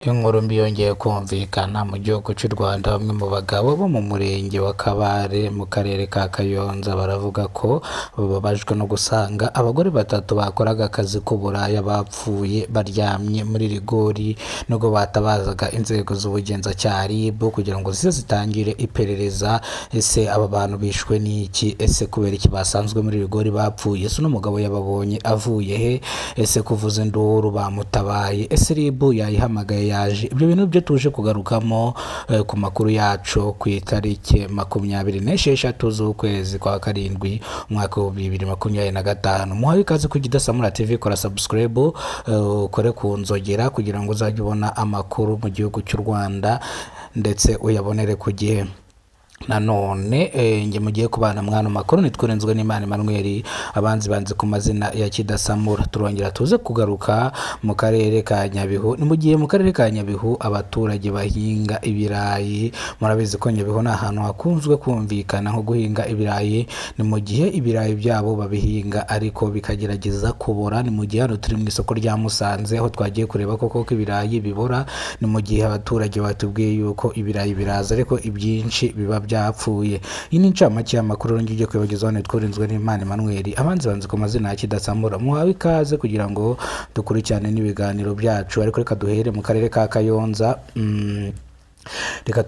Inkuru mbi yongeye kumvikana mu gihugu cy'u Rwanda. Bamwe mu bagabo bo mu murenge wa Kabare mu karere ka Kayonza baravuga ko bababajwe no gusanga abagore batatu bakoraga akazi k'uburaya bapfuye baryamye muri rigori, nubwo batabazaga inzego z'ubugenzacyaha RIB kugira ngo zize zitangire iperereza. Ese aba bantu bishwe n'iki? Ese kubera iki basanzwe muri rigori bapfuye? Ese uno mugabo yababonye avuye he? Ese kuvuza induru bamutabaye? Ese RIB yayihamagaye yaje? Ibyo bintu byo tuje kugarukamo ku makuru yacu ku itariki 26 z'ukwezi kwa karindwi, umwaka wa 2025. Muhawe ikaze ku Kidasamura TV. Kora subscribe, ukore ku nzogera kugira ngo uzajye ubona amakuru mu gihugu cy'u Rwanda ndetse uyabonere ku gihe. Nanone njye mugiye kubana mwana makuru nitwirenzwe n'Imana Emmanuel, abanzi banze ku mazina ya Kidasamura. Turongera tuze kugaruka mu karere ka Nyabihu. Ni mu gihe mu karere ka Nyabihu abaturage bahinga ibirayi, murabizi ko Nyabihu ni ahantu hakunzwe kumvikana nko guhinga ibirayi. Ni mu gihe ibirayi byabo babihinga ariko bikagerageza kubora. Ni mu gihe hano turi mu isoko rya Musanze, aho twagiye kureba koko ko ibirayi bibora. Ni mu gihe abaturage batubwiye yuko ibirayi biraza ariko ibyinshi biba byapfuye. Iyi ni incamake y'amakuru rero ngiye kubagezaho. Nitwurinzwe n'Imana Emmanuel, abanzi banze ku mazina ya Kidasamura. Muhawe ikaze kugira ngo dukurikirane n'ibiganiro byacu, ariko reka duhere mu karere ka Kayonza. Reka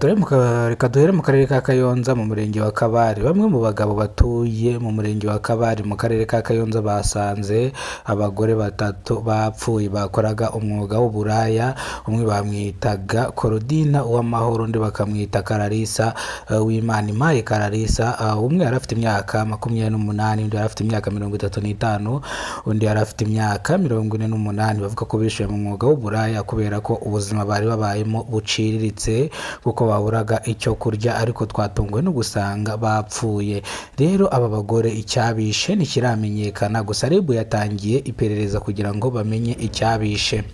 duhere mu karere ka Kayonza, mu murenge wa Kabare. Bamwe mu bagabo batuye mu murenge wa Kabare mu karere ka Kayonza basanze abagore batatu bapfuye bakoraga umwuga w'uburaya. Umwe bamwitaga Korodina Uwamahoro, undi bakamwita Kararisa Wimana Imaye Kararisa. Umwe yari afite imyaka 28, undi yari afite imyaka 35, undi yari afite imyaka 48. Bavuga ko bishuye mu mwuga w'uburaya kubera ko ubuzima bari babayemo buciriritse, kuko baburaga icyo kurya, ariko twatunguwe no gusanga bapfuye. Rero aba bagore icyabishe ntikiramenyekana, gusa RIB yatangiye iperereza kugira ngo bamenye icyabishe.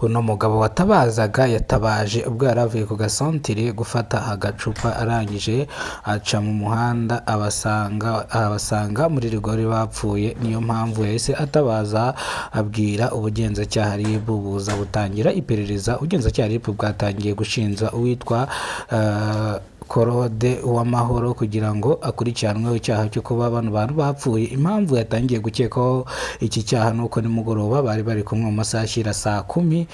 Uno mugabo watabazaga yatabaje ubwo yari avuye ku gasantire gufata agacupa, arangije aca mu muhanda abasanga muri rigori bapfuye. Niyo mpamvu yahise atabaza, abwira ubugenzacyaha RIB, buza butangira iperereza. Ubugenzacyaha RIB bwatangiye gushinja uwitwa Korode Uwamahoro kugira ngo akurikiranweho icyaha cyo kuba bano bantu bapfuye. Impamvu yatangiye gukekwaho iki cyaha ni uko nimugoroba bari bari kumwe mu masaha ashyira saa 10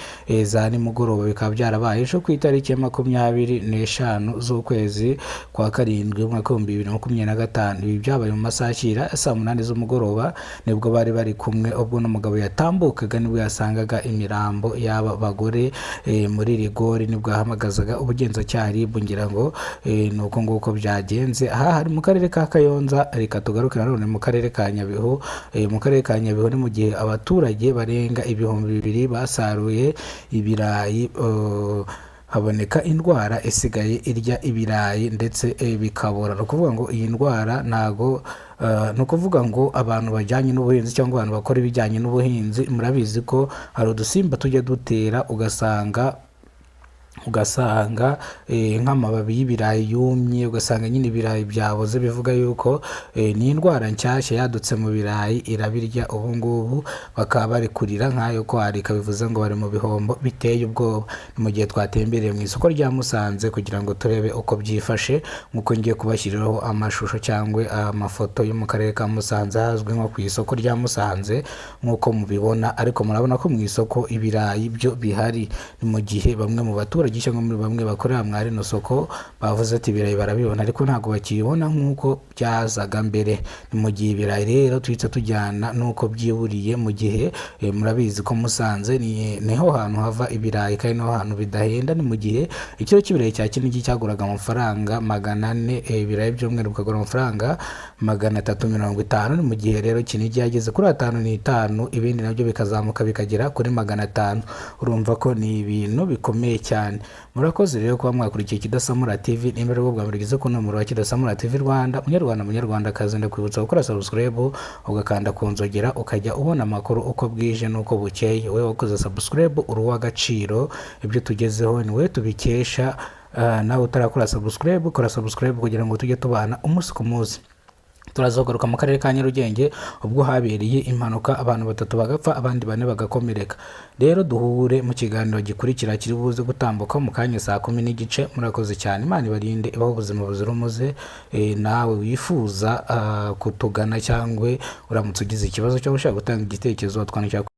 za nimugoroba, bikaba byarabaye ejo ku itariki ya 25 z'ukwezi kwa karindwi, umwaka wa 2025. Ibi byabaye mu masaha ashyira saa 8 z'umugoroba, nibwo bari bari kumwe. Ubwo n'umugabo yatambukaga nibwo yasangaga imirambo y'aba bagore muri rigori, nibwo yahamagazaga ubugenzacyaha RIB. Ngira ngo ni uko nguko byagenze. Aha hari mu karere ka Kayonza. Reka tugaruke nanone mu karere ka Nyabihu. Mu karere ka Nyabihu ni mu gihe abaturage barenga 2000 basaruye ibirayi, haboneka indwara isigaye irya ibirayi ndetse bikabora. Ni ukuvuga ngo iyi ndwara ntago ni ukuvuga ngo abantu bajyanye n'ubuhinzi cyangwa abantu bakora ibijyanye n'ubuhinzi murabizi ko hari udusimba tujya dutera, ugasanga nk'amababi y'ibirayi yumye, ugasanga nyine ibirayi byaboze. Bivuga yuko ni indwara nshyashya yadutse mu birayi, irabirya. Ubu ngubu bakaba bari kurira nk'ayo kwarika, bivuze ngo bari mu bihombo biteye ubwoba. Ni mu gihe twatembereye mu isoko rya Musanze kugira ngo turebe uko byifashe, nk'uko ngiye kubashyiriraho amashusho cyangwa amafoto yo mu karere ka Musanze, ahazwi nko ku isoko rya Musanze nk'uko mubibona. Ariko murabona ko mu isoko ibirayi byo bihari. Ni mu gihe bamwe mu baturage cyangwa muri bamwe bakorera muri rino soko bavuze ati ibirayi barabibona ariko ntabwo bakibibona nk'uko byazaga mbere. Ni mu gihe ibirayi rero tuhita tujyana n'uko byiburiye, mu gihe murabizi ko Musanze niho hantu hava ibirayi kandi niho hantu bidahenda. Ni mu gihe ikiro cy'ibirayi cya Kinigi cyaguraga amafaranga 400, ibirayi by'umweru bikagura amafaranga 350. Ni mu gihe rero Kinigi yageze kuri 5 n'itanu, ibindi nabyo bikazamuka bikagera kuri 500. Urumva ko ni ibintu bikomeye cyane. Murakoze rero kuba mwakurikiye Kidasamura TV. Nimba ari bwo bwa mbere ugeze ku nomero wa Kidasamura TV Rwanda, munyarwanda, munyarwandakazi, ndakwibutsa gukora subscribe, ugakanda ku nzogera, ukajya ubona amakuru uko bwije n'uko bukeye. Wowe wakoze subscribe uri uw'agaciro, ibyo tugezeho ni wowe tubikesha. Nawe utarakora subscribe, kora subscribe kugira ngo tujye tubana umunsi ku munsi. Turazagaruka mu karere ka Nyarugenge, ubwo habereye impanuka, abantu batatu bagapfa, abandi bane bagakomereka. Rero duhure mu kiganiro gikurikira kiri buze gutambuka mu kanya saa 10:30. Murakoze cyane, Imana ibarinde, ibahe ubuzima buzira umuze. Nawe wifuza kutugana cyangwa uramutse ugize ikibazo cyangwa ushaka gutanga igitekerezo, watwandikira.